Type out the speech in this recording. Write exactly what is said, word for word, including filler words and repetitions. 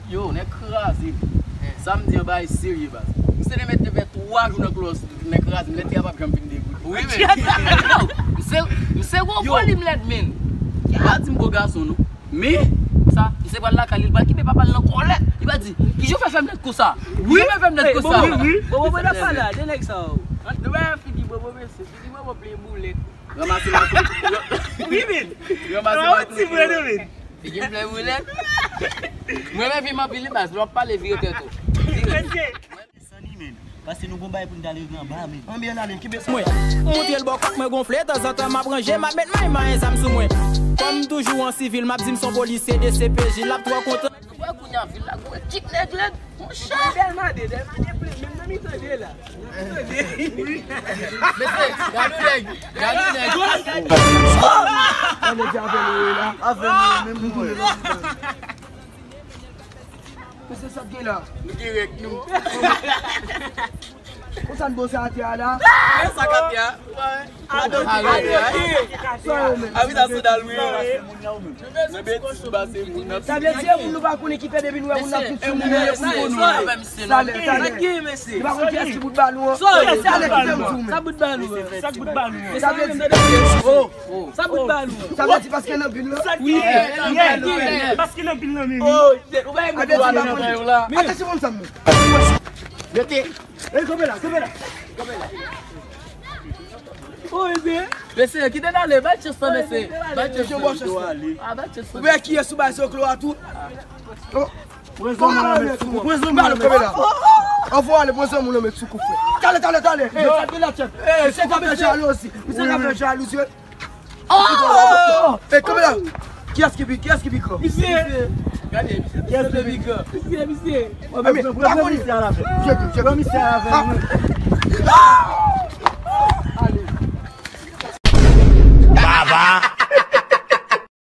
Yo, nèg kraze m. Sa m di an bagay serye, baz. Misye te mèt te fè twa jou nan klòs, nèg kraze m. Lèt li a p ap janm fin degoute. Wi, men. Yo, misye, misye gwo volim lèd, men. Pa di m gwo gason, non. Men, sa, misye pral lakay li, li pral kite papa l nan kòlèt. Li pral di, "Kijan w fè fè m lèd konsa? Kijan w fè fè m lèd konsa?" Bobo, Bobo, Bobo, pa la, de nèg sa yo. Nou wè figi Bobo, mesye. Figi Bobo plen boulèt. Ranmase makout. Wi, men. Ranmase makout. Ti vre, non, men. Figi m plen boulèt. Mwen renmen fi m anpil, li baz, lè w ap pale vire tèt ou. Vire. Mesye. Sanni, men. Paske nou gon bagay pou n t al regle anba, men. Anbyen, Lalin, kenbe sa. Mwen montre l bò kòk mwen gonfle, tanzantan m ap ranje, m ap met may may zam sou mwen. Kòm toujou an sivil, m ap di m s on polisye D C P J, l ap twò kontan. Ou wè kounye a vil la, gwo ekip nèg lèd, monchè. Dèlma de, Dèlma de plen, menm nan mitan de la. Mesye, gade nèg, gade nèg. Sa vle di avè nou ye la. Avè nou ye, menm nou ye la. Mesye, sa k gen la? Nou gen règ nou. Konsa n boze atè a la. Sa k atè a? Adote. Adote. Sa yo menm. A wi, sa sandal mwen. Mwen bèt sou base moun nan. Sa vle di e moun nou pa konnen ki fè depi nou wè moun nan tout sou moun yo, e moun konnen. Talè, talè. Nou pa konn kiyès ki bout balon an. Talè, kite m di w menm. Sa bout balon an. Sa bout balon an. Sa vle di, oh. Sa bout balon. Sa vle di paske nan bil la? Wi. Paske nan bil la menm. Oh, shit. Ou pa gen moun nan la. Atansyon moun sa m. Rete. Ey, kanpe la, kanpe la. Kanpe la. Oh, ebe. Mesye, kite n ale, bay chans lan, mesye. Bay chans lan. Ah, bay chans lan. Ou wè kiyès ou bay se klo a tou? Pran zòn mwen nan men sou kou. Pran zòn mwen nan men sou kou. Anvo ale, pran zòn mwen nan men sou kou, frè. Talè, talè, talè. Ey, sa gen la tchèp. Misye ka fè jalouzi. Misye ka fè jalouzi. Oh! Ey, kanpe la. Kiyès ki pi, kiyès ki pi gran? Misye. Gade, misye. Kiyès ki pi gran? Misye, misye. Pran misye a la fen. Pran misye a la fen.